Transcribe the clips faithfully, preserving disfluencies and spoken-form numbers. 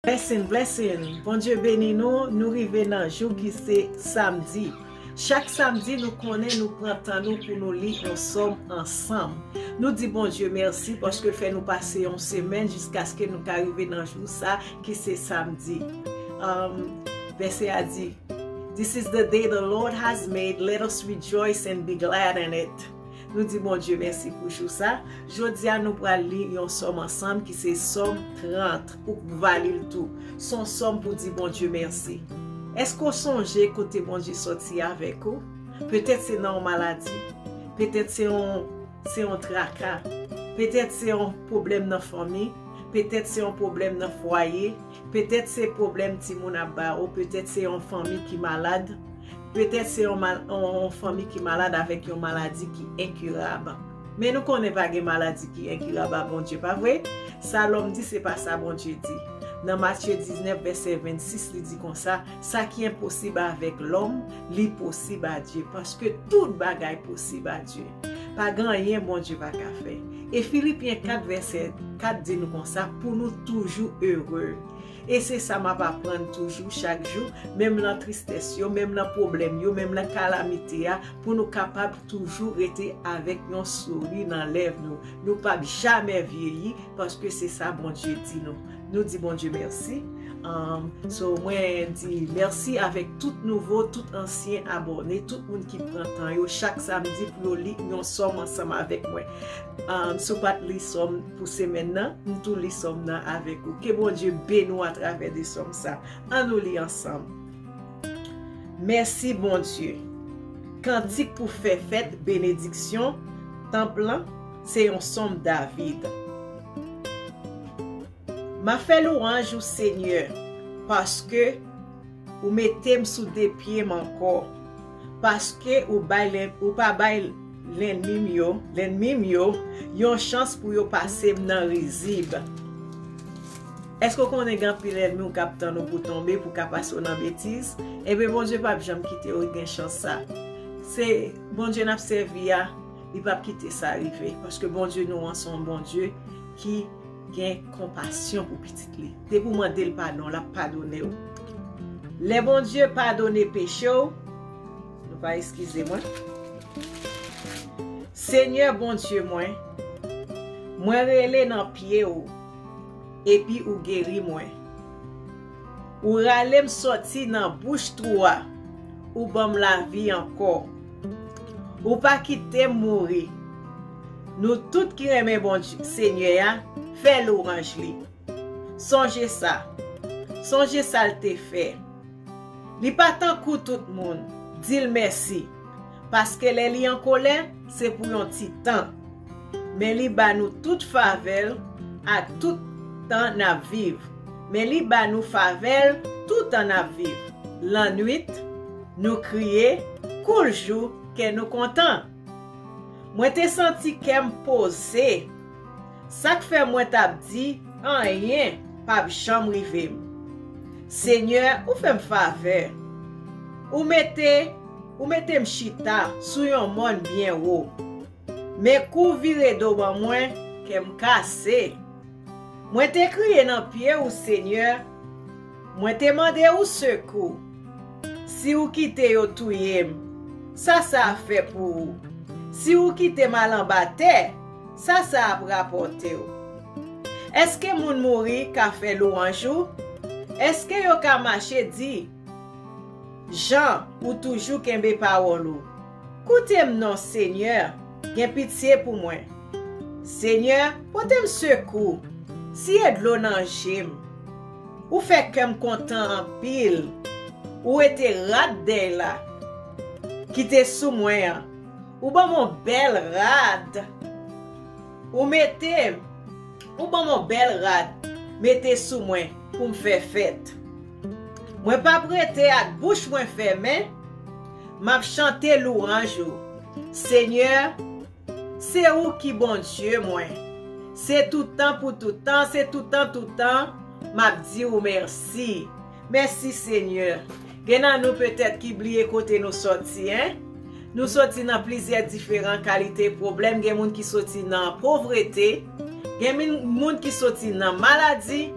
Blessing, blessing. Bondye beni nou. Nou rive nan jou ki se samdi. Chak samdi, nou konnen nou pran tan nou pou nou li yon sòm ansanm. Nou di Bondye mèsi paske l fè nou pase yon semèn jiskaske nou ka rive nan jou sa ki se samdi. Um, vèsè a di, "This is the day the Lord has made. Let us rejoice and be glad in it." Nou di Bondye mèsi pou jou sa. Jodi a, nou pral li yon sòm ansanm ki se Sòm trant. Ou k va li l tou. Se yon sòm pou di Bondye mèsi. Èske w sonje kote Bondye sòti avèk ou? Petèt se nan yon maladi. Petèt se yon, se yon traka. Petèt se yon pwoblèm nan fanmi. Petèt se yon pwoblèm nan fwaye. Petèt se pwoblèm timoun ap ba ou. Petèt se yon fanmi ki malad. Petèt se yon, mal, yon, yon fanmi ki malad avèk yon maladi ki enkirab. Men nou konnen pa gen maladi ki enkirab a Bondye, pa vre? Sa lòm di, se pa sa Bondye di. Nan Matye diznèf, vèsè vennsis, li di konsa, "Sa ki enposib avèk lòm, li posib a Dye, paske tout bagay posib a Dye." Pa gen anyen Bondye pa ka fè. E Filipyen kat, vèsè kat di nou konsa, pou nou toujou ere. E se sa m ap aprann toujou, chak jou, menm nan tristès yo, menm nan pwoblèm yo, menm nan kalamite a, pou nou kapab toujou rete avèk yon souri nan lèv nou. Nou p ap jamè vyeyi, paske se sa Bondye di nou. Nou di Bondye mèsi. Um, so, mwen di mèsi avèk tout nouvo, tout ansyen abòne, tout moun ki pran tan yo chak samdi pou yo li yon sòm ansanm avèk mwen. Um, si w pa t li sòm pou semèn nan, m tou li sòm nan avèk ou. Ke Bondye beni w atravè de sòm sa. An nou li ansanm. Mèsi Bondye. Kantik pou fè fèt benediksyon tanp lan, se yon sòm David. M ap fè lwanj ou, Senyè, paske ou mete m sou de pye m ankò, paske ou bay len-, ou pa bay lènmi m yo, lènmi m yo, yon chans pou yo pase m nan rizib. Èske w konnen gen anpil lènmi w k ap tann ou pou tonbe, pou ka pase w nan betiz? Ebyen, Bondye p ap janm kite w gen chans sa. Se Bondye n ap sèvi a, li p ap kite sa rive, paske Bondye nou an se yon Bondye ki gen konpasyon pou pitit li. Depi w mande l padon, l ap padone w. Lè Bondye padone peche w, nou va eskize mwen. Senyè Bondye mwen, mwen rele nan pye w, epi ou geri mwen. Ou rale m sòti nan bouch twou a, ou ban m lavi ankò. Ou pa kite m mouri. Nou tout ki renmen Bondye, Senyè a, fè lwanj li. Sonje sa. Sonje sa l te fè. Li pa tankou tout moun. Di l mèsi. Paske lè li an kolè, se pou yon ti tan. Men li ba nou tout favè l a tout tan n ap viv. Men li ba nou favè l tout tan n ap viv. Lannwit, nou kriye, kou l jou, kè nou kontan. Mwen te santi kè m poze. Sa k fè mwen t ap di, "Anyen p ap janm rive m." Senyè, ou fè m favè. Ou mete, ou mete m chita sou yon mòn byen wo. Men kou w vire do ban mwen, kè m kase. Mwen te kriye nan pye w, Senyè. Mwen te mande w sekou. Si w kite yo touye m, sa sa ap fè pou ou? Si w kite m al anba tè, sa sa ap rapòte w? Èske moun mouri ka fè lwanj ou? Èske yo ka mache di, "Jan, ou toujou kenbe pawòl ou"? Koute m non, Senyè, gen pitye pou mwen. Senyè, pote m sekou, siye dlo nan je m. Ou fè kè m kontan anpil. Ou wete rad dèy la ki te sou mwen an. Ou ban m yon bèl rad. Ou mete, ou ban m yon bèl rad, mete sou mwen pou m fè fèt. Mwen p ap rete ak bouch mwen fèmen, m ap chante lwanj ou. Senyè, se ou ki Bondye mwen. Se tout tan pou tout tan, se tout tan, tout tan, m ap di ou mèsi. Mèsi, Senyè. Gen nan nou petèt ki bliye kote nou sòti, en? Nou sòti nan plizyè diferan kalite pwoblèm. Gen moun ki sòti nan povrete. Gen min-, moun ki sòti nan maladi.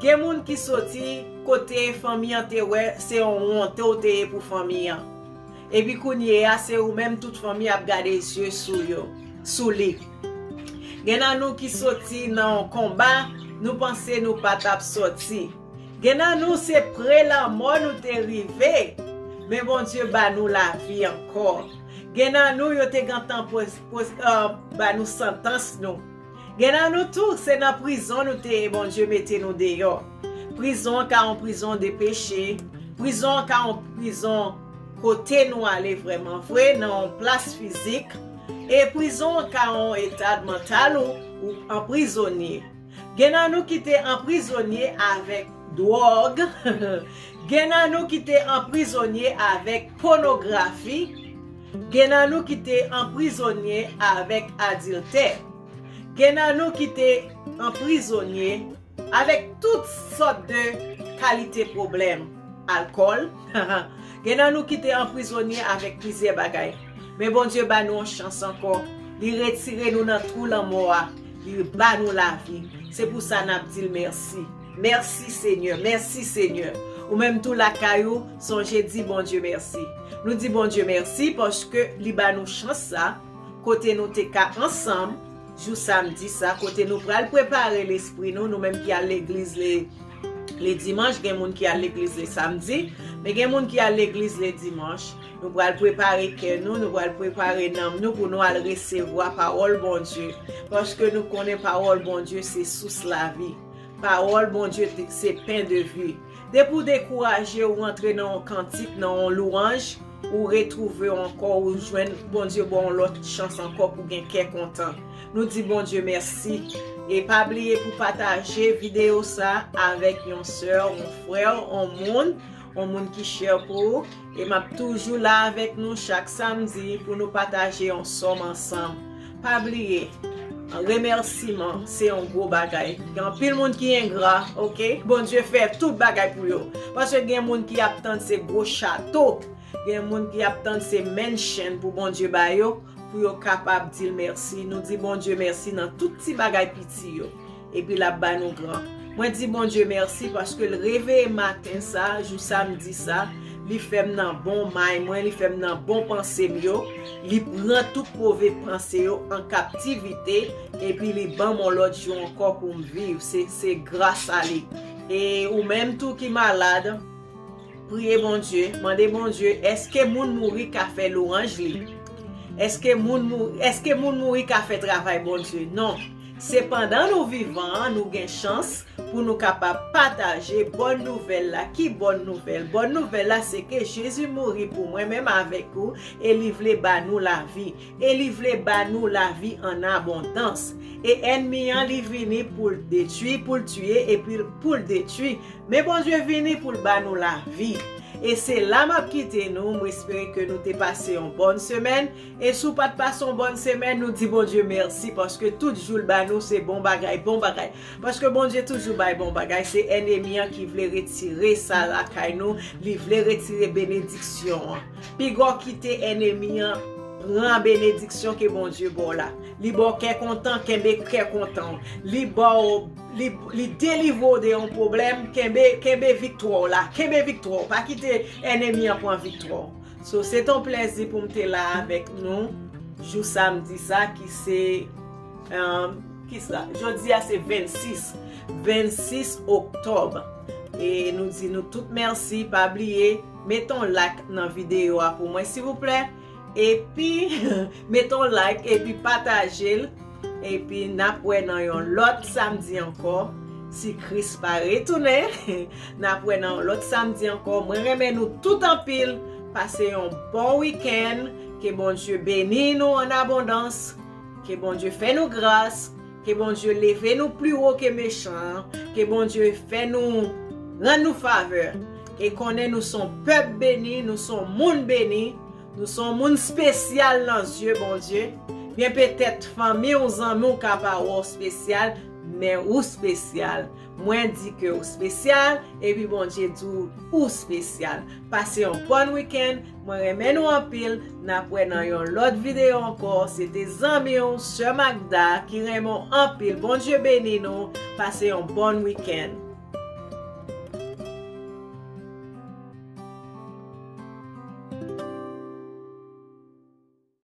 Gen moun ki soti kote fanmi an te wè se yon wonte w te ye pou fanmi an. Epi kounye a, se ou menm tout fanmi ap gade zye sou yo, sou li. Gen nan nou ki soti nan yon konba, nou panse nou pa t ap soti. Gen nan nou se pre lanmò nou te rive, men Bondye ba nou lavi ankò. Gen nan nou yo te gentan pos- pos- uh, ba nou santans nou. Gen nan nou tou, se nan prizon nou te ye, Bondye mete nou deyò. Prizon an ka yon prizon de peche. Prizon an ka yon prizon kote nou ale vrèman vre, nan yon plas fizik. E prizon an ka yon eta mantal ou, ou anprizonye. Gen nan nou ki te anprizonye avèk dwòg. Gen nan nou ki te anprizonye avèk pònografi. Gen nan nou ki te anprizonye avèk adiltè. Gen nan nou ki te anprizonye avèk tout sòt de kalite pwoblèm. Alkòl. Gen nan nou ki te anprizonye avèk plizyè bagay. Men Bondye ba nou yon chans ankò. Li retire nou nan twou lanmò a. Li ba nou lavi. Se pou sa n ap di l mèsi. Mèsi, Senyè. Mèsi, Senyè. Ou menm tou lakay ou, sonje di Bondye mèsi. Nou di Bondye mèsi paske li ba nou chans sa, kote nou te ka ansanm, jou samdi sa, kote nou pral prepare lespri nou, nou menm ki al legliz le, le dimanch, gen moun ki al legliz le samdi, men gen moun ki al legliz le dimanch. Nou pral prepare kè nou, nou pral prepare nanm nou pou nou al resevwa pawòl Bondye. Paske nou konnen pawòl Bondye se sous lavi. Pawòl Bondye te- se pen de vi. Depi w dekouraje, ou rantre nan yon kantik, nan yon lwanj, ou retwouve w ankò, ou jwenn Bondye ba w yon lòt chans ankò pou gen kè kontan. Nou di Bondye mèsi. E pa bliye pou pataje videyo sa avèk yon sè, yon frè, yon moun, yon moun ki chè pou ou. E m ap toujou la avèk nou chak samdi pou nou pataje yon sòm ansanm. Pa bliye, remèsiman se yon gwo bagay. Gen anpil moun ki engra, oke? Bondye fè tout bagay pou yo. Paske gen moun ki ap tann se gwo chato. Gen moun ki ap tann se mansion pou Bondye ba yo, pou yo kapab di l mèsi. Nou di Bondye mèsi nan tout ti bagay piti yo. Epi l ap ba nou gran. Mwen di Bondye mèsi paske l reveye maten sa, jou samdi sa, li fè m nan bon may mwen, li fè m nan bon panse m yo, li pran tout move panse yo an kaptivite, epi li ban m yon lòt jou ankò pou m viv. Se, se gras a li. E ou menm tou ki malad, priye Bondye, mande Bondye, èske moun mouri ka fè lwanj li? Èske moun mouri, èske moun mouri ka fè travay Bondye? Non. Se pandan nou vivan an, nou gen chans pou nou kapab pataje bòn nouvèl la. Ki bòn nouvèl? Bòn nouvèl la, se ke Jezi mouri pou mwen menm avèk ou, e li vle ba nou lavi. E li vle ba nou lavi an abondans. E ènmi an, li vini pou l detwi, pou l tiye, epi pou l detwi. Men Bondye vini pou l ba nou lavi. E se la m ap kite nou. Mwen espere ke nou te pase yon bòn semèn. E si w pa t pase yon bòn semèn, nou di Bondye mèsi, paske tout jou l ba nou se bon bagay, bon bagay. Paske Bondye toujou bay bon bagay. Se ènmi an ki vle retire sa lakay nou. Li vle retire benediksyon an. Piga w kite ènmi an pran benediksyon ke Bondye ba w la. Li ba w kè kontan, kenbe kè kontan w. Li ba w, li, li delivre w de yon pwoblèm, kenbe, kenbe viktwa w la. Kenbe viktwa w. Pa kite ènmi an pran viktwa w. So, se t on plèzi pou m te la avèk nou jou samdi sa ki se, um, ki sa? Jodi a se vennsis, vennsis oktòb. E nou di nou tout mèsi. Pa bliye, mete on like nan videyo a pou mwen, silvouplè. Epi, mete on like, epi pataje l. Epi, n ap wè nan yon lòt samdi ankò. Si Kris pa retounen, n ap wè nan yon lòt samdi ankò. Mwen renmen nou tout anpil. Pase yon bon wikenn. Ke Bondye beni nou an abondans. Ke Bondye fè nou gras. Ke Bondye leve nou pli wo ke mechan an. Ke Bondye fè nou, rann nou favè. E konnen nou se yon pèp beni, nou se yon moun beni, nou se yon moun espesyal nan zye Bondye. Byen petèt fanmi w, zanmi w ka pa wè w espesyal, men ou espesyal. Mwen di ke ou espesyal, epi Bondye di w ou espesyal. Pase yon bòn wikenn, mwen renmen nou anpil, n ap wè nan yon lòt videyo ankò. Se te zanmi w, Sè Magda, ki renmen w anpil. Bondye beni nou, pase yon bòn wikenn.